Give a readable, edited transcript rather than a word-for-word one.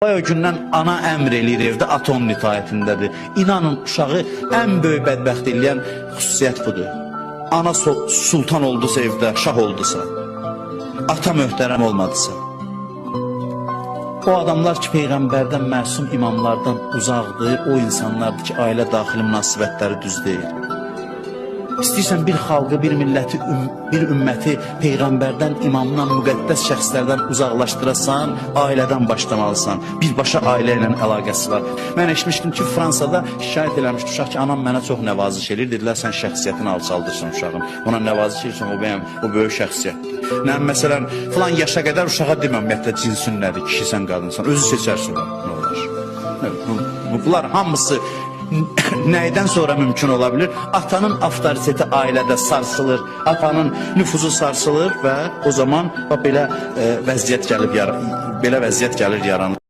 O gündən ana əmr eləyir evdə, ata onun itaətindədir. İnanın, uşağı ən böyük bədbəxt eləyən xüsusiyyət budur. Ana sultan oldusa evdə, şah oldusa, ata möhtərəm olmadısa. O adamlar ki, peyğəmbərdən, məsum imamlardan uzaqdır, o insanlardır ki, ailə daxili münasibətləri düz deyil. İstəyirsən bir xalqı, bir milləti, bir ümməti peyğəmbərdən, imamdan, müqəddəs şəxslərdən uzaqlaşdırasan, ailədən başlamalısan. Birbaşa ailə ilə əlaqəsi var. Mən eşitmişdim ki, Fransada şikayət eləmişdi uşaq ki, anam mənə çox nəvaziş eləyir. Dedilər, sən şəxsiyyətini alçaldırsan uşağın. Ona nəvaziş edirsən, o bəyəm, o böyük şəxsiyyətdir. Nə məsələn, filan yaşa qədər uşağa demə ümumiyyətlə cinsin nədir, kişisən, qadınsan. Özü seçər sonra nə olar. Bunlar hamısı nəydən sonra mümkün ola bilir? Atanın avtoriteti ailədə sarsılır, atanın nüfuzu sarsılır və o zaman bax belə vəziyyət gəlib belə vəziyyət gəlir yaranır.